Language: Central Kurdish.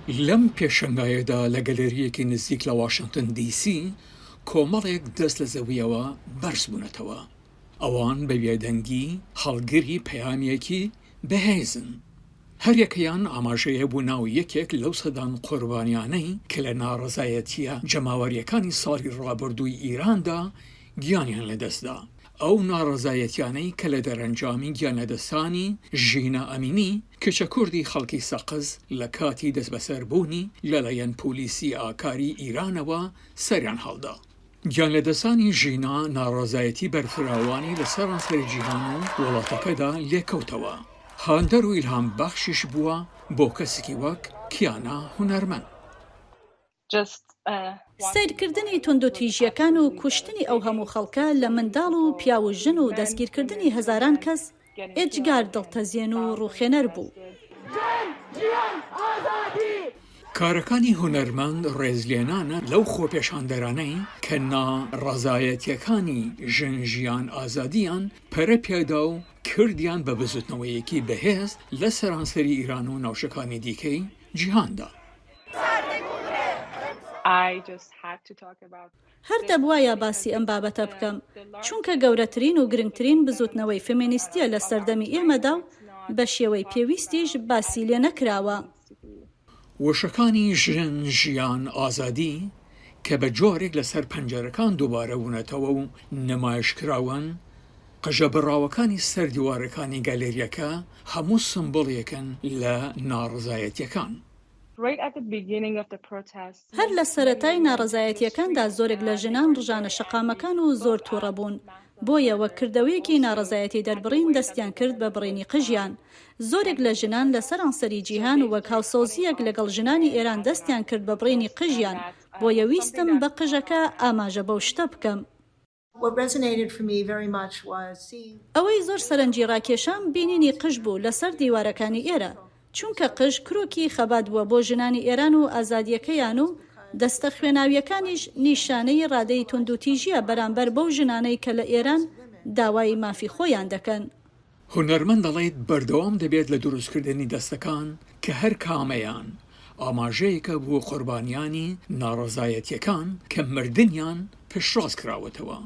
لەم پێشەنگایەدا لە گەلەرییەکی نزیک لە واشنتن دی سی کۆمەڵێک دەست لە زەوییەوە بەرز بوونەتەوە. ئەوان بە بێدەنگی هەڵگری پەیامێکی بەهێزن. هەریەکەیان ئاماژەیە بۆ ناو یەکێک لەو سەدان قوربانیانەی کە لە ناڕەزایەتییە جەماوەرییەکانی ساڵی ڕابردووی ئیراندا گیانیان لەدەستدا. ئەو ناڕەزایەتیانەی کە لە دەرەنجامی گیانلەدەستانی ژینا ئەمینی، کچە کوردی خەڵکی سەقز لە کاتی دەستبەسەربوونی لەلایەن پۆلیسی ئاکاری ئیرانەوە سەریان هەڵدا. گیانلەدەستانی ژینا ناڕەزایەتی بەرفراوانی لە سەرانسەری جیهان و وڵاتەکەدا لێکەوتەوە، هاندەر و ئیلهامبەخشیش بووە بۆ کەسێکی وەک کیانا هونەرمەند. سەیرکردنی توندوتیژییەکان و کوشتنی ئەو هەموو خەڵکە لە منداڵ و پیاو و ژن و دەستگیرکردنی هەزاران کەس ئێجگار دڵتەزێن و ڕووخێنەر بوو. کارەکانی هونەرمەند ڕێزلێنانە لەو خۆپێشاندەرانەی کە ناڕەزایەتییەکانی ژن ژیان ئازادییان پەرە پێدا و کردیان بە بزوتنەوەیەکی بەهێز لە سەرانسەری ئیران و ناوچەکانی دیکەی جیهاندا. هەر دەبوایە باسی ئەم بابەتە بکەم، چونکە گەورەترین و گرنگترین بزوتنەوەی فێمێنیستییە لە سەردەمی ئێمەدا و بە شێوەی پێویستیش باسی لێ نەکراوە. وشەکانی ژن، ژیان، ئازادی کە بە جۆرێک لەسەر پەنجەرەکان دووبارە بوونەتەوە و نمایشکراون، قژە بڕاوەکانی سەر دیوارەکانی گالێرییەکە هەموو سمبوڵێکن لە ناڕەزایەتییەکان. هەر لە سەرەتای ناڕەزایەتییەکاندا زۆرێک لە ژنان ڕژانە شەقامەکان و زۆر توڕە بوون، بۆیە وەک کردەوەیەکی ناڕەزایەتی دەربڕین دەستیان کرد بە بڕینی قژیان. زۆرێک لە ژنان لە سەرانسەری جیهان وەک هاوسۆزییەک لەگەڵ ژنانی ئێران دەستیان کرد بە بڕینی قژیان، بۆیە ویستم بە قژەکە ئاماژە بەو شتە بکەم. ئەوەی زۆر سەرنجی ڕاکێشام بینینی قژ بوو لەسەر دیوارەکانی ئێرە، چونکە قژ کرۆکی خەبات بووە بۆ ژنانی ئێران و ئازادییەکەیان و دەستە خوێناوییەکانیش نیشانەی ڕادەی توندوتیژییە بەرامبەر بەو ژنانەی کە لە ئێران داوای مافی خۆیان دەکەن. هونەرمەند دەڵێت بەردەوام دەبێت لە دروستکردنی دەستەکان کە هەر کامەیان ئاماژەیەکە بۆ قوربانیانی ناڕەزایەتییەکان کە مردنیان پشتڕاستکراوەتەوە.